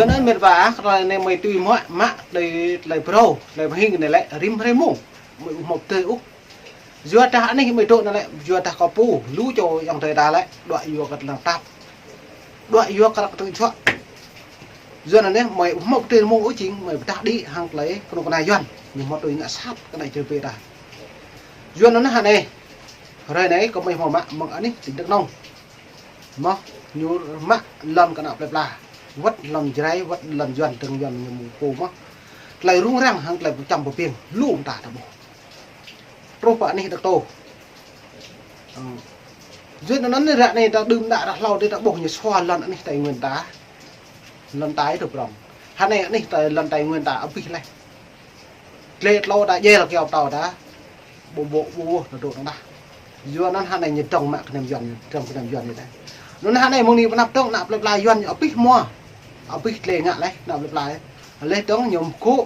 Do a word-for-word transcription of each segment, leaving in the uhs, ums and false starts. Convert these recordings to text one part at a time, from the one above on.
Anŭn mĕt wa, kơ tơlơi anai mơi tui mă, mă, tơlơi, tơlơi brâo, tơlơi mơhing anai lĕ, rĭm hrơi mông, mơi ƀu hmâo tơdơi ôh. Yua dah anih mơi dŏ anai lĕ, yua dah kâo pô, lu čô ayŏng adơi ta lĕ, đuaĭ yua kơ tơlơi tap. Đuaĭ yua kơ tơlơi juă. Yua anŭn anai, mơi ƀu hmâo tơdơi mông ôh jing, mơi pơdah đĭ hăng tơlơi, kơnuk kơna Yuan, ñu hmâo tui ngă sat, kơ anai čơpê ta. Yua anŭn anai, hrơi anai, kơ mơi hmâo mă, mơ̆ng anih, tỉnh Đắk Nông. Mơ̆, ñu mă lŏn kơ ană plơi pla. Wơ̆t lŏn Jrai, wơ̆t lŏn Yuan, dơ̆ng Yuan ñu mơ̆ pô mơ̆. Tơlơi rŭng răng hăng tơlơi pơčăm pơpiêng, lu mơta ta ƀuh. Truh pơ anih Đak Tô. Ơ. Yua anŭn anai ră anai ta đưm đă ră hlâo dih ta ƀuh ñu sua lŏn anih Tây Nguyên ta. Lŏn Tây tơ prŏng. Hă anai anih ta lŏn Tây Nguyên ta abih laih. Tlê tlô ta jel kiao pơtâo ta. Ƀu ƀu ƀu ƀu ta dŏ tơnah. Yua anŭn hă anai ñu dŏng mă kơnăm Yuan, dŏng kơnăm Yuan ñu ta. Anŭn hă anai mơ̆ng anai pơ anăp dŏng ană plơi pla Yuan ñu abih hmua. Abih tlê ngă laih ană plơi pla. Laih dŏng ñu mơkŏ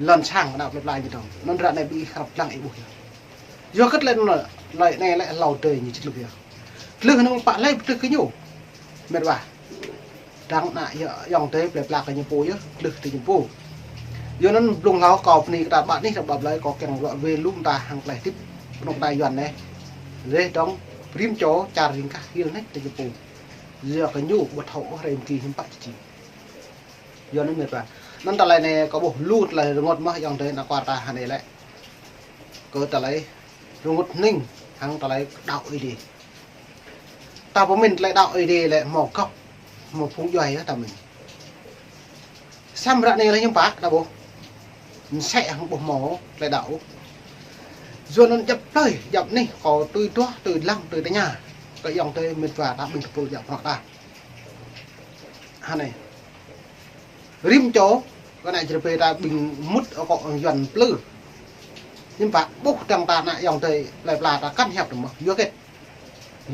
lŏn sang ană plơi pla ñu dŏng. Anŭn ră anai ƀing ih krăp lăng ih ƀuh yơh. Yua kơ tơlơi anŭn, tơlơi anai lĕ hlâo adơi ñu čih luk yơh. Tlưh anŭn pă laih pơtlưh kơ ñu. Mĕt wa. Dăng ană ayŏng adơi plơi pla kơ ñu pô yơh, tlưh tơ ñu pô. Yua anŭn blung hlâo kâo bơni kơ ta ƀă anih ta ƀă blơi kâo kiăng ruă wai lu mơta hăng tơlơi hơdip kơnuk kơna Yuan anai. Laih dŏng rĭm čô čar ring kah hil anai tơ ñu pô. Yua kơ ñu ƀu thâo ôh hrơi mơ̆ng ki hiư̆m pă či jing. Yua anŭn mĕt wa. Anŭn tơlơi anai kâo ƀuh lu tơlơi rơngot mơ̆ ayŏng adơi ană kuar ta hă anai lĕ. Kơ tơlơi rơngot hning hăng tơlơi đaŏ Ơi Adai. Ta pơmĭn tơlơi đaŏ Ơi Adai lĕ hmâo gŏp, hmâo phung djuai yơh ta mĭn. Samơ̆ ră anai lĕ hiư̆m pă ta ƀuh. Mơsĕ hăng ƀu hmâo tơlơi đaŏ ôh. Yua anŭn djŏp plơi, djŏp anih, kâo tui duah, tui lăng, tui tơña. Kơ ayŏng adơi mĕt wa ta ƀing tơpul djŏp prŏng ta. Hă anai. Rĭm čô, kơ ană čơrơbê ta ƀing mŭt akŏ Yuan plư. Hiư̆m pă ƀuh dăng ta ană ayŏng adơi plơi pla ta kăn hiăp tơm mơ̆. Yua kơ.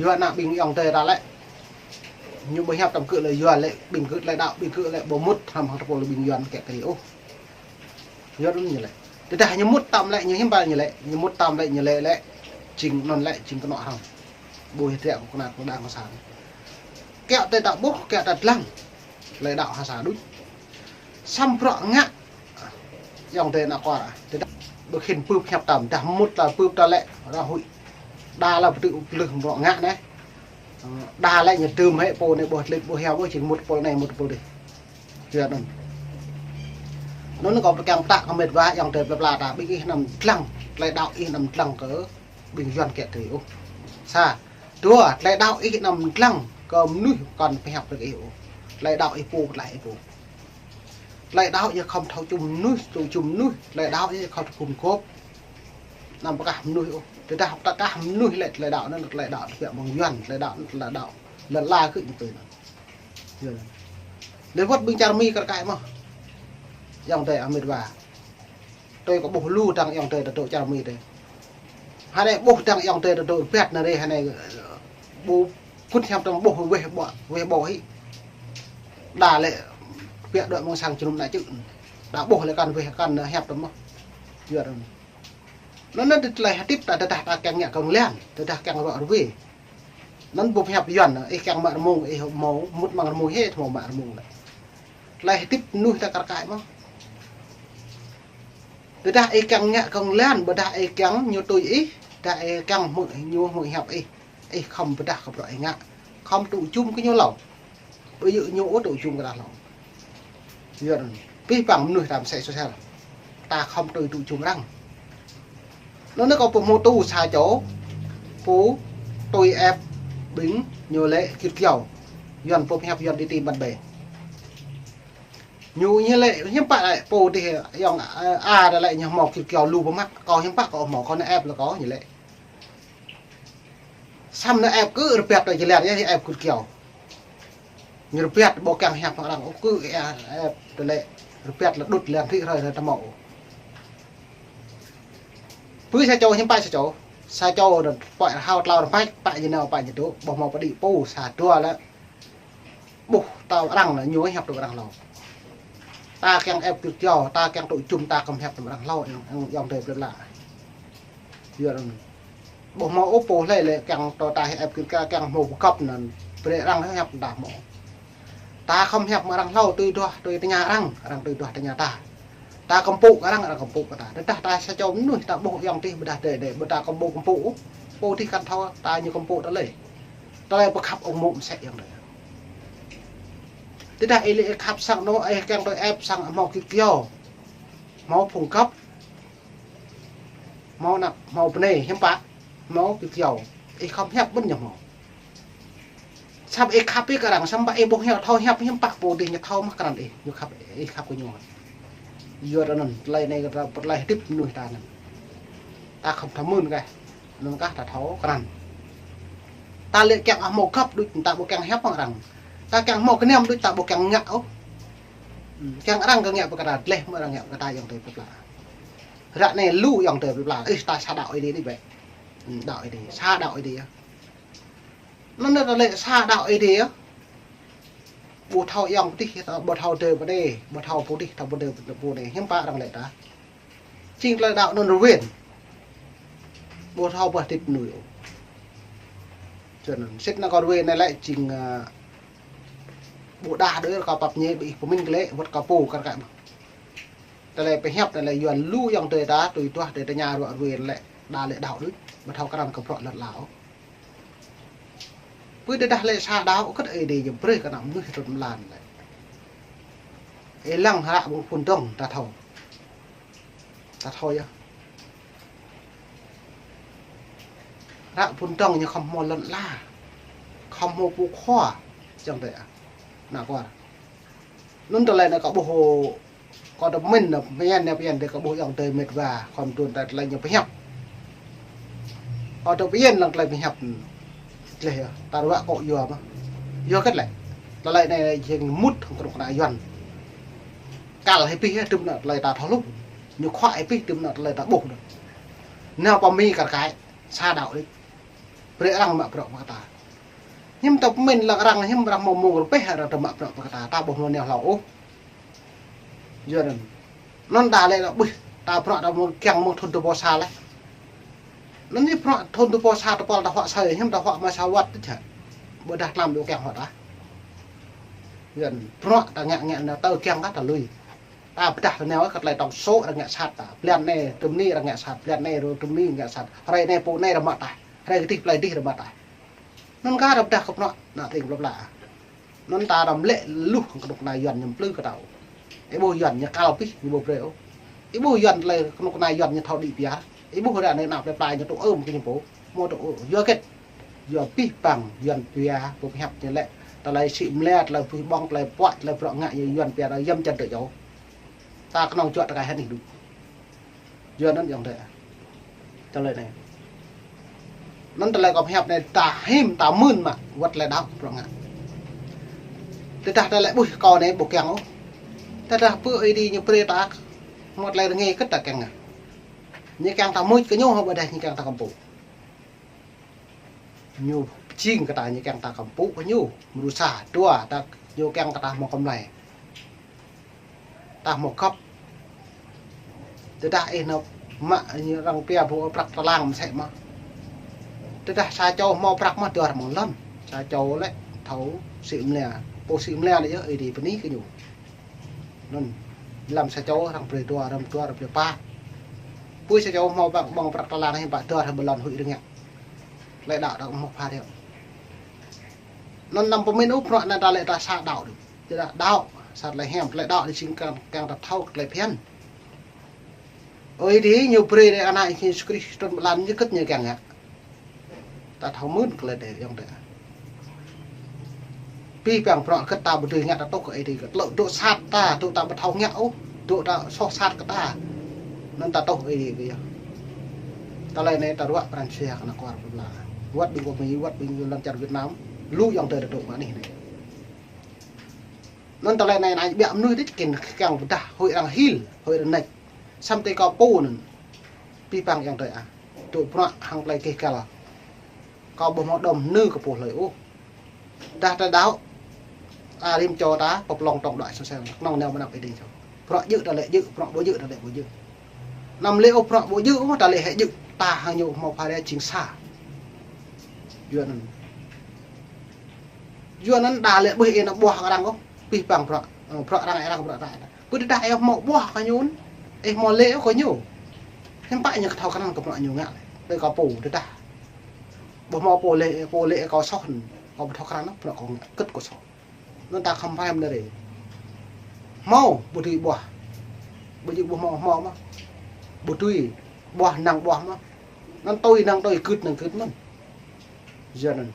Yua ană ƀing ayŏng adơi ta lĕ. Ñu ƀu hiăp tơm kơ lĕ yua lĕ ƀing kơ tơlơi đaŏ ƀing kơ lĕ ƀu mŭt hrăm hăng tơpul ƀing Yuan kĕ kơ ôh. Yua anŭn ñu lĕ. Tơdah ñu mŭt tơm lĕ ñu hiư̆m pă ñu lĕ. Ñu mŭt tơm lĕ ñu lĕ lĕ. Jing anŭn lĕ jing kơnŏ hrăm. Ƀu hơdră kơ kơnuk kơna kơ đảng cộng sản. Kiăo tơlơi ta ƀuh, kiăo ta lăng. Tơlơi đaŏ ha sa đôč. Samơ̆ bruă ngă. Ayŏng adơi ană kuar. Tơdah ƀu khĭn bưp hiăp tơm, dah mŭt ta bưp ta lĕ, ră huĭ. Đa lĕ pơtư̆ pơlưh bruă ngă anai. Ơ, đa lĕ ñu tơm hĕ pô anai ƀuh tlĭt ƀuh hiam ƀuh jing mŭt pô anai mŭt pô dih. Yua anŭn. Anŭn kâo pơkiăng pơtă kơ mĕt wa ayŏng adơi plơi pla ta ƀing ih anăm dlăng, tơlơi đaŏ ih anăm dlăng kơ ƀing Yuan kĕ tui ôh. Sa, dua, tơlơi đaŏ ih anăm dlăng kơ mơnuih kăn pơhiăp kơ ih ôh. Tơlơi đaŏ ih pô kơ tơlơi ih pô. Tơlơi đaŏ yơh khŏm thâo čum mơnuih, tŭ čum mơnuih, tơlơi đaŏ yơh khŏm thâo gum gôp. Anăm pơkah mơnuih ôh. Tơdah pơkah mơnuih lĕ tơlơi đaŏ anŭn tơlơi đaŏ tơbiă mơ̆ng Yuan, tơlơi đaŏ anŭn tơlơi đaŏ lŏn ala kơ ñu tui anŭn. Yơh. Lĕ wơ̆t ƀing čar Mi kar kaĭ mơ̆. Ayŏng adơi mĕt wa. Tui kâo ƀuh lu dăng ayŏng adơi ta dŏ čar Mi tơi. Hă anai ƀuh dăng ayŏng adơi ta dŏ rơbat anai rê hă anai ƀu kŭt hiăp tơm ƀuh weh ƀuh weh ƀuh hĭ. Đa lĕ biă đuaĭ mơ̆ng sang jơnum ană čư̆. Đa ƀuh lĕ kăn weh kăn hiăp tơm mơ̆. Yua anŭn. Anŭn anŭn tơlơi hơdip ta tơdah ta kiăng ngă kơ̆ng lăng, tơdah kiăng ruă rơwe. Anŭn ƀu pơhiăp Yuan, ih kiăng mă rơmông, ih hmâo mŭt amăng rơmông hĕ, hmâo mă rơmông lĕ. Tơlơi hơdip mơnuih ta kar kaĭ mơ̆. Tơdah ih kiăng ngă kơ̆ng lăng, ƀôdah ih kiăng ñu tui ih, dah ih kiăng hmư̆ ñu hmư̆ hiăp ih, ih khŏm pơdah kơ bruă ih ngă, khŏm tŭ čum kơ ñu hlâo. Ƀu djơ̆ ñu ôh tŭ čum kơ ta hlâo. Yua anŭn. Pih păng mơnuih ta mơsĕ sôsel. Ta khŏm tui tŭ čum arăng. Anŭn anai kâo pô hmâo tŭ sa čô, pô tui ĕp ƀing ñu lĕ kit kiao. Yuan pô pơhiăp Yuan đi tìm bạn bè. Ñu ñu lĕ hiư̆m pă lĕ pô dih ayŏng, ơ, a đa lĕ ñu hmâo kit kiao lu pơmă. Kâo hiư̆m pă kâo hmâo kâo nao ĕp lĕ kâo ñu lĕ. Samơ̆ nao ĕp kơ rơbat tơ jơlan yơh ĕp kit kiao. Ñu rơbat ƀu kiăng hiăp hăng arăng ôh kơ ĕp tơlơi rơbat lĕ đŭt lĕ hĭ hrơi hrơi tơmâo. Pơ sa čô hiư̆m pă sa čô. Sa čô đơ̆ng pơ̆i hao tlâo rơmach pă ñu nao pă ñu dŏ ƀu hmâo pơđĭ pô sa dua lĕ. Ƀuh tơlơi arăng lĕ ñu hiăp tơm arăng hlâo. Ta kiăng ĕp kit kiao, ta kiăng tŭ čum ta khŏm hiăp tơm arăng hlâo, ayŏng, ayŏng, ayŏng adơi plơi pla. Yua anŭn. Ƀu hmâo ôh pô hlơi lĕ kiăng tơ ta ĕp kit kiao kiăng hmâo pơkŏp anŭn. Brơi arăng hiăp ta hmâo. Ta khŏm hiăp mă arăng hlâo tui duah, tui tơña arăng, arăng tui duah tơña ta. Ta kơmpŭ kơ arăng, arăng kơmpŭ kơ ta. Tơdah ta sa čô mơnuih ta ƀuh ayŏng adih ƀôdah adơi adơi, ƀu ta kơmpŭ kơmpŭ, pô adih kăn thâo ta ñu kơmpŭ tơlơi. Tơlơi pơkhăp ung mô̆ mơsĕ ayŏng adơi. Tơdah ih lĕ ih khăp sang anŏ, ih kiăng tui ĕp sang hmâo git gơyâo, hmâo phung găp, hmâo anăp, hmâo bơnai, hiư̆m pă, hmâo git gơyâo. Ih khŏm hiăp ƀing ñu hmâo. Samơ̆ ih khăp ih kơ arăng, samơ̆ ih ƀu hiăp thâo hiăp hiư̆m pă pô adih ñu thâo mơ̆ krăn ih, ñu khăp, ih khăp kơ ñu. Yua anŭn, tơlơi anai kơ ta, tơlơi hơdip mơnuih ta anŭn. Ta khŏm thâo mưn kơ, anŭn kah ta thâo krăn. Ta lĕ kiăng hmâo găp đôč ta ƀu kiăng hiăp hăng arăng. Ta kiăng hmâo gơnam đôč ta ƀu kiăng ngă ôh. Kiăng arăng kơ ngă pơkă ta, dleh mơ̆ arăng ngă pơkă ta ayŏng adơi plơi pla. Ră anai lu ayŏng adơi plơi pla, ih ta sa đaŏ Ơi Adai đôč bĕ. Đaŏ Ơi Adai, sa đaŏ Ơi Adai. Anŭn ta lĕ sa đaŏ Ơi Adai. Ƀu thâo ayŏng pơtih, ƀu thâo adơi pơdai, ƀu thâo pô adih, thâo pô adơi pô anai, hiư̆m pă arăng lĕ ta. Jing tơlơi đaŏ anŭn rơwen. Ƀu thâo ƀuh hơdip mơnuih ôh. Čơ anŭn, sĭt anŭn kâo rơwen anai lĕ jing, ơ, ƀu đah đơi kâo pap ñe ƀing ih pơmĭn kơ lĕ, wơ̆t kâo pô kar kaĭ mơ̆n. Tơlơi pơhiăp anai lĕ Yuan lu ayŏng adơi ta, tui duah adơi tơña ruă rơwen lĕ, đa lĕ đaŏ đôč, ƀu thâo krăn kơ bruă lŏn ala ôh. Pơ tơdah lĕ sa đaŏ kơ Ơi Adai ñu brơi kơ ană mơnuih trŭn mlan lĕ. Ih lăng hră mơ̆ng phŭn dơ̆ng ta thâo. Ta thâo yơh. Hră phŭn dơ̆ng ñu khŏm hmâo lŏn ala. Khŏm hmâo pô khua. Čang tơ. Ană kuar. Anŭn tơlơi anai kâo ƀuh Kâo tơmĭn nao pơñen, nao pơñen tơ kâo ƀuh ayŏng adơi met wa, khŏm trŭn ta tơlơi ñu pơhiăp. Kâo tơmĭn lăng tơlơi pơhiăp. Tơlơi yơh, ta ruă kâo yua mơ̆. Yua kơ tơlơi. Tơlơi anai jing mŭt hăng kơnuk kơna Yuan. Kăl hĭ pih hĭ tơm nao tơlơi ta thâo hluh. Ñu khuă hĭ pih tơm nao tơlơi ta ƀuh đôč. Nao pơ Mi kar kaĭ, sa đaŏ đôč. Brơi arăng mă bruă pơkă ta. Hiư̆m ta pơmĭn lăng arăng, hiư̆m arăng hmâo mông rơbeh arăng ta mă bruă pơkă ta, ta ƀu hmâo nao hlâo ôh. Yua anŭn. Anŭn đa lĕ ƀuh, ta bruă ta mơ̆ng kiăng mơ̆ng thŭn dua ƀâo sa lĕ. Anŭn ñu bruă thŭn dua ƀâo sa tơpăl ta huă asơi, hiư̆m ta huă mă sa wăt tơ čă. Ƀôdah tlam dua kiăng huă ta. Yua anŭn, bruă ta ngă ngă nao tơ kiăng kah ta lui. Ta pơdah nao kơ tơlơi tŏng sô̆ arăng ngă sat ta. Blan anai tơm ni arăng ngă sat, blan anai rô tơm ni ngă sat. Hrơi anai pô anai arăng mă taih. Hrơi kơdih plơi dih arăng mă taih. Anŭn kah arăng pơdah kơ bruă ană tring plơi pla. Anŭn ta arăng lĕ luh kơnuk kơna Yuan ñu plư kơ ta. Ih ƀuh Yuan ñu kăl pih ñu ƀu brơi ôh. Ih ƀuh Yuan tơlơi kơnuk kơna Yuan ñu thâo đĭ biă. Ih ƀuh ră anai ană plơi pla ñu tŭ ưm kơ ñu pô. Hmâo tŭ ưm. Yua hơget. Yua pih păng Yuan biă pơhiăp ñu lĕ. Tơlơi sĭ mlĕ, tơlơi pơhiăp ƀơ̆ng, tơlơi puă, tơlơi bruă ngă ñu Yuan biă yăm čăn tơ jâo. Ta kơnơ̆ng juă tơkai hơnih đôč. Yua anŭn ayŏng adơi. Tơlơi anai. Anŭn tơlơi kâo pơhiăp anai ta hĭm ta mưn mă wơ̆t tơlơi đaŏ bruă ngă. Tơdah tơlơi ƀuh kâo anai ƀu kiăng ôh. Tơdah pơ Ơi Adai ñu brơi ta hmâo tơlơi rơngai kơ ta kiăng ngă. Ñu kiăng ta mưč kơ ñu hă ƀôdah ñu kiăng ta kơmpŭ. Ñu pơjing kơ ta ñu kiăng ta kơmpŭ kơ ñu. Mrô sa, dua, ta ñu kiăng kơ ta hmâo kơmlai. Ta hmâo găp. Tơdah ih nao mă ñu arăng pia ƀu prăk tơlang mơsĕ mơ̆. Tơdah sa čô hmâo prăk mơ̆ dua mơ̆ng lŏn. Sa čô lĕ thâo sĭ mlĕ. Pô sĭ mlĕ lĕ yơh Ơi Adai bơni kơ ñu. Anŭn, lăm sa čô arăng brơi dua, arăng dua, arăng brơi pă. Pui sa čô hmâo ƀăng ƀơ̆ng prăk tơlang hiư̆m pă dua arăng ƀơi lŏn huĭ rơngiă. Tơlơi đaŏ đaŏ hmâo pha reo. Anŭn anăm pơmĭn ôh bruă anai ta lĕ ta sa đaŏ đôč. Tơdah đaŏ, sa tơlơi hiam, tơlơi đaŏ đôč jing kiăng, kiăng ta thâo tơlơi phiăn. Ơi Adai ñu brơi ană Yêsu Krist trŭn ƀơi lŏn ñu hơget ñu kiăng ngă. Ta thâo mưn tơlơi anai ayŏng adơi. Pih păng bruă hơget ta ƀu dưi ngă ta tŭ kơ Ơi Adai kơ tơlơi dŏ sat ta, dŏ ta ƀu thâo ngă ôh, dŏ ta soh sat kơ ta. Anŭn ta tŭ Ơi Adai kơ yơh. Tơlơi anai ta ruă pran jua kơ ană kuar plơi pla. Wơ̆t ƀing kơ Mi, wơ̆t ƀing lŏn čar Việt Nam, lu ayŏng adơi ta dŏ mă anih anai. Anŭn tơlơi anai anai ƀiă mơnuih đôč kiăng, kiăng pơdah, huĭ arăng hil, huĭ arăng nač. Samơ̆ tui kâo pô anŭn. Pih păng ayŏng adơi ah. Dŏ bruă hăng tơlơi keh kăl. Kâo ƀu hmâo đom nư kơ pô hlơi ôh. Tơdah ta đaŏ. Ta rĭm čô ta pơplông tŏng đuaĭ sơsel. Kơnơ̆ng nao mơnăp Ơi Adai čô. Bruă djơ̆ ta lĕ djơ̆, bruă ƀu djơ̆ ta lĕ ƀu djơ̆. Anăm lĕ ôh bruă ƀu djơ̆ ôh ta lĕ hĕ djơ̆. Ta hăng ñu hmâo pha ră jing sa. Yua anŭn. Yua anŭn đa lĕ ƀuh ih nao ƀuah kơ arăng ôh. pih pang bruă, ơ, bruă arăng, arăng bruă arăng. Pơ tơdah ih hmâo ƀuah kơ ñu, ih hmâo lĕ kơ ñu. Hiư̆m pă ñu ƀu thâo krăn kơ bruă ñu ngă. Tơ kâo pô tơdah. Ƀu hmâo pô lĕ, pô lĕ kâo soh, kâo ƀu thâo krăn bruă kâo ngă, kơ̆t kâo soh. Anŭn ta khŏm pơhrăm anai rê. Hmâo, ƀu dưi ƀuah. Ƀu dưi ƀuah hmâo, hmâo mơ̆n. Ƀu dưi ƀuah, năng ƀuah mơ̆n. Anŭn tui, năng tui, gưt, năng gưt mơ̆n. Yua anŭn.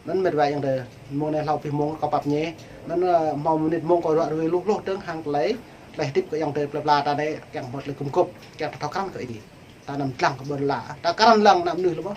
Anŭn mĕt wa ayŏng adơi, mông anai hlâo pih mông kâo pap ñe. Anŭn, ơ, hmâo mơnit mông kâo ruă ruai lu hloh dơ̆ng hăng tơlơi, tơlơi hơdip kơ ayŏng adơi plơi pla ta anai, kiăng hmâo tơlơi gum gôp, kiăng ta thâo krăn kơ Ơi Adai. Ta anăm lăng kơ ƀôn lan. Ta krăn lăng ană mơnuih lu mơ̆n.